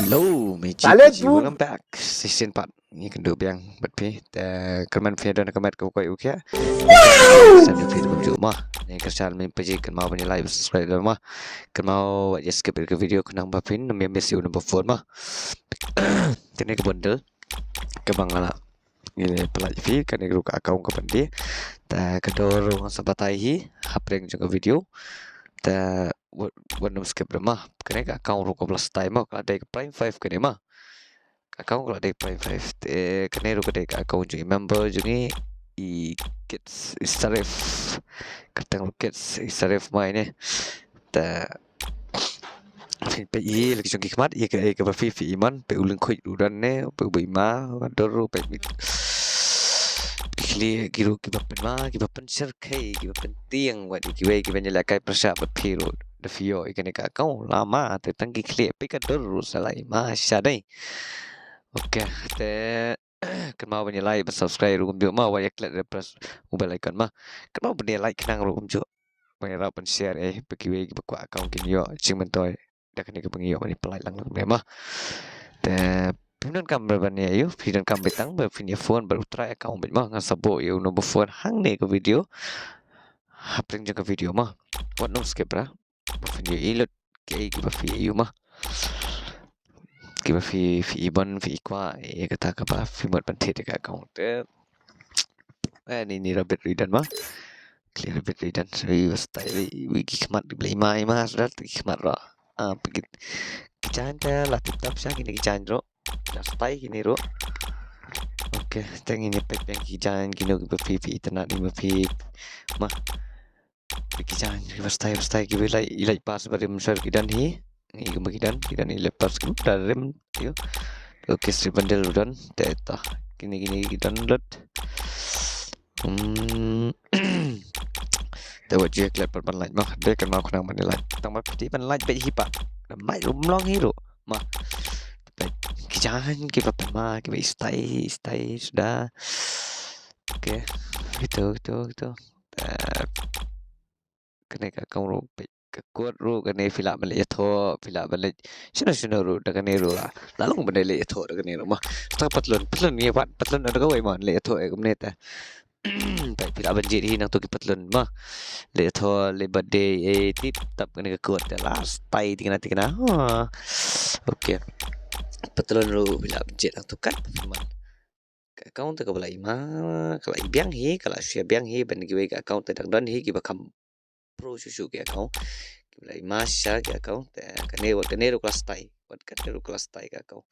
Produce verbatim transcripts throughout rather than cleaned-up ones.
Hello, me ji, welcome back. Session part. Ngi kynduh biang bad phi. Te kyrmen phi don ka met ka koi u khia. Send phi dum ju ma. Ngi kyrshan me phi ji, kynmaw ban like, subscribe ma. Kynmaw wat skip ka video khnang ba phin ym miss ïa u number four ma. Kane ka bundle kaba nga la ngi pynlait phi, kane ruh ka account ka ban die. Te ka dor ruh ngan sa batai hi hapdeng jong ka video. Te wat, wat nym skip ruh ma. Kane ka account ruh kaba la style ma, ka la dei ka prime five kane ma. Ka account ka la dei prime five. Te kane ruh ka dei ka account jong i member jong i, i Kids, i Sarif. Kyrteng ruh Kids, i Sarif ma ine. Te phi peit hi la ki jong ki khmat, ïa kaei kaba phi phi i man, peit u lyngkhuid ruh don ne, peit u ba i ma, ka dor ruh peit. Ki khlieh ki ruh kiba pynma, kiba pynshyrkhei, kiba pyntieng, wat ïa kiwei kiba ïalehkai pyrshah bad phi ruh. Da phi ïoh ïa kane ka account la ma, te tang ki khlieh peit ka dor ruh sa la i ma shisha dei. Ok, te kynmaw ban ïa like, ban subscribe ruh kumjuh ma, wat ïa klet re press u bell icon ma. Kynmaw ban ïa like khnang ruh kumjuh. Ban ïa rah ban share eh, ba kiwei kiba kwah account kin ïoh jingmyntoi da kane kaba ngi ïoh ban ïa pynlait lang lang kumne ma. Te phim donkam ban ïa ïoh, phi donkam beit tang ba phin ïa phone bad u trai account beit ma. Ngan sa buh ïa u number phone hangne ka video. Hapdeng jong ka video ma. Wat nym skip ra. Ba phin ïohi lut kiei kiba phi ïohi ma. Kiba phi, phi i ban, phi i kwah, ïa kata kaba phi mut ban thied ïa ka account. Eh, ni, ni rabbit ruh i don ma. Khlieh rabbit ruh i don. Wi ba style wi, wi ki khmat wi, i ma, i ma sdang ki khmat ruh. Ah, peit ki jaiñ te la tip tap sha kine ki jaiñ ruh. La style kine ruh. Ok, te ngin ïa peit biang ki jaiñ kino kiba phi, phi itynnad, i ma phi ma. Ki jaiñ kiba style, ba style kiba i lait, i lait pass ba rim sor ki don hi. Ngi kumba ki don, ki don i lait pass kumba rim ïa. Ok, Street Bundle ruh don. Te ta kine, kine ki don lut. Hmm. Te wat ju ïa klet pat ban lait ma, de kynmaw khnang ban lait. Tang ba phi ban lait beit hi pat. Lait ruh ym long hi ruh ma. Ki jaiñ kiba pynma, kiba i style, i style suda. Ok, kito, kito, kito. Eh, kane ka account ruh, peit ka code ruh, kane phi lah ban leit ïathoh, phi lah ban leit shano shano ruh da kane ruh la. La long ban leit ïathoh da kane ruh ma. Sa patlun, patlun ngi wad, patlun da kawei ma, leit ïathoh eh kumne te. Peit phi lah ban jied hi nangto ki patlun ma. Leit ïathoh, leit birthday eh, tip tap kane ka code te la style tikna tikna. Ha. Ok. Patlun ruh phi lah ban jied nangto kat phi man. Ka account te kaba la i ma, ka la i biang hi, ka la shu ïa biang hi, ban kiwei ka account te dang don hi kiba kham pro shuh shuh ki account. Kiba la i ma shisha ki account te kane, wat kane ruh ka la style, wat kane ruh ka la style ka account.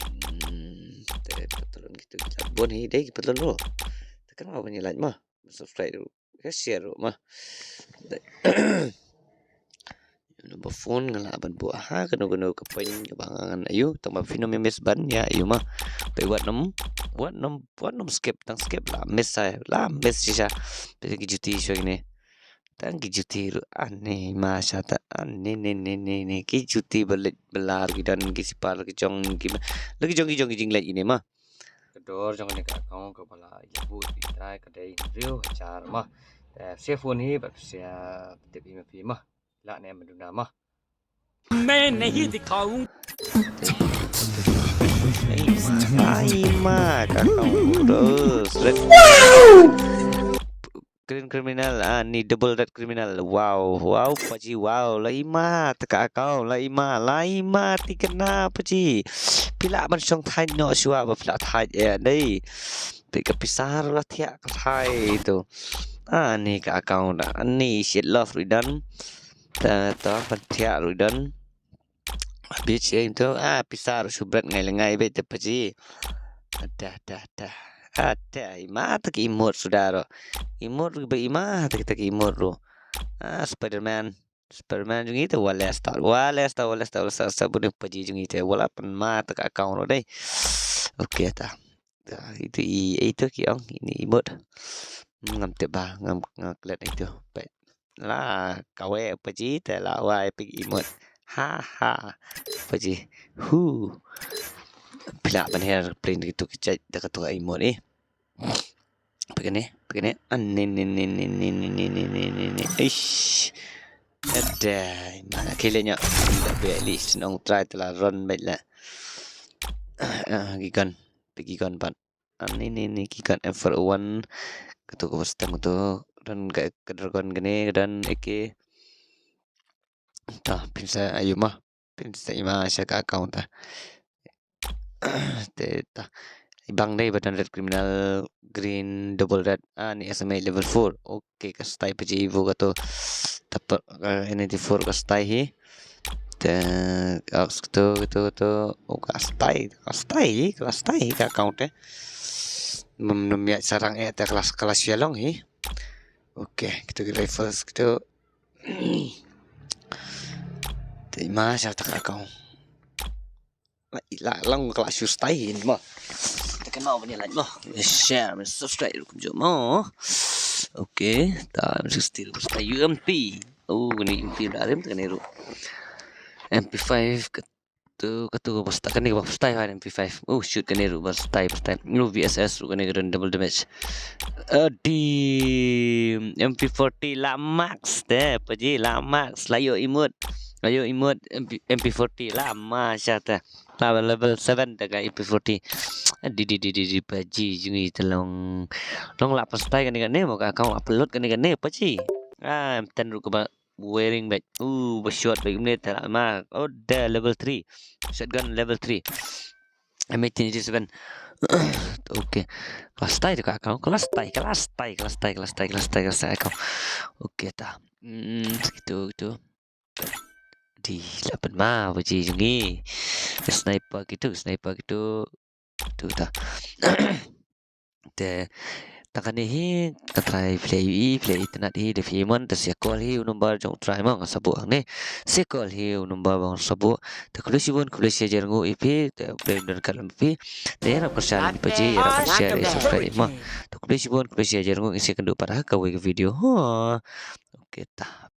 Hmm, te patlun kito ki la bun hi, dei ki patlun ruh. Te kynmaw ban ïa like ma, subscribe ruh. Ka share ruh ma. Number phone nga lah ban buh ha kano kano ka point kaba nga ngan ïoh, tang ba phin ym miss ban ïa ïoh ma. Peit wat nym, wat nym, wat nym skip, tang skip la miss ai, la miss shisha. Peit ki juti shuwa kine. Tang ki juti ruh, ani ma sha ta, ani ni ni ni ni ki juti ba leit ba lar ki don ki sipar ki jong ki ma. La ki jong ki jong ki jingleit kine ma. Ka dor jong kane ka account kaba la ïa buh ïa phi trai ka dei hynriew hajar ma. Te phi sa phone hi bad phi sa tip hi ma phi ma. Lah ne ma duna ma. मैं नहीं दिखाऊं। Ai ma, ai ma, ka account ruh. Green criminal, ah, ni double red criminal. Wow, wow, paji, wow. La i ma, te ka account, la i ma, la i ma, tikna, paji. Phi lah ban shong thait noh shuwa ba phi lah thait eh dei. Te ka pisa ruh la thiah ka thait to. Ah, ni ka account da. Ni shit love ruh i don. Ta, ta, ban thiah ruh i don. Bitch, eh, to, ah, pisa ruh shu bret ngai le ngai beit te paji. Adah, adah, adah. Adah, i ma te ki emote suda ruh. Emote ruh ba i ma te ki, te ki emote ruh. Ah, Spider-Man. Spider-Man jong ngi te Wallace ta. Wallace ta, Wallace ta, Wallace ta, Wallace ta, bun paji jong ngi te. Wala pan ma te ka account ruh dei. Ok ta. Ta, itu i, itu ki ong, ini emote. Hmm, ngam tip ba, ngam, ngam klet itu. Peit. La kawei paji te la wai pik emote. Ha ha. Paji. Hu. Phi lah ban her plain kito ki jait da kato ka emote eh. Peit kane, peit kane. An ne ne ne. Eish. Adai ma khie leh noh. Ynda beh lih shen ong trai te la run beit leh. Ah, ki gun. Peit ki gun pat. Ah, ni ni ni ki gun M four oh one. Katu ka ba stem katu. Don ka, ka dragon kane, ka don A K. Ta phin sa ïoh ma. Phin sa ïoh ma sha ka account ta. Te ta. Ibang dei ba don red criminal, green double red. Ah, ni S M A level four. Okay, ka style pa ji bu katu. Ta pa, ka N eighty-four ka style hi. Te, ah, katu, katu, katu. Oh, ka style, ka style, ka style, ka account eh. Mem nem ïa sarang eh, te kelas, kelas ya long hi. Okay, katu ki rifles, katu. Te ma sha ta ka account. La, la, long ka la shu style hi mo. Te kynmaw ban ïa like mo. Share, ban subscribe ruh kumjuh mo. Okay, ta sixty ruh style U M P. Oh, kane U M P da rim te kane ruh. M P five katu, katu ba style, kane ba style ha M P five. Oh, shoot kane ruh ba style, ba style. Oh, V S S ruh kane ka don double damage. Adi, M P forty la max te, pa ji la max, la ïoh emote. La ïoh emote M P, M P forty la ma sha te. La level seven te ka M P forty. Adi, di, di, di, di, pa ji jong ngi te long. Long la pa style kane kane, mo ka account la upload kane kane, pa ji. Ah, M ten ruh kaba wearing bad. Uh, ba shot bad kumne te la ma. Oh, da level three. Shotgun level three. M eighteen eighty-seven. Okay. Kelas tai te ka account. Kelas tai, kelas tai, kelas tai, kelas tai, kelas tai, kelas tai account. Okay ta. Hmm, gitu, gitu. Di lapan ma, pa ji jong ngi. Ka sniper gitu, sniper gitu. Tu ta. Te, ta kane hi, ka trai phi la ïohi, phi la itynnad hi, da phi mon, te sa call hi u number jong u trai mo, nga sa buh hangne. Sa call hi u number ba nga sa buh. Te khublei shibun, khublei shihajar nguh ïa phi, te khublei don ka lem phi. Te ïarap kyrshan ïa phi, ïarap share, ïa subscribe mo. Te khublei shibun, khublei shihajar nguh, ngin sa ïakynduh pat ha kawei ka video. Ho. Okay ta.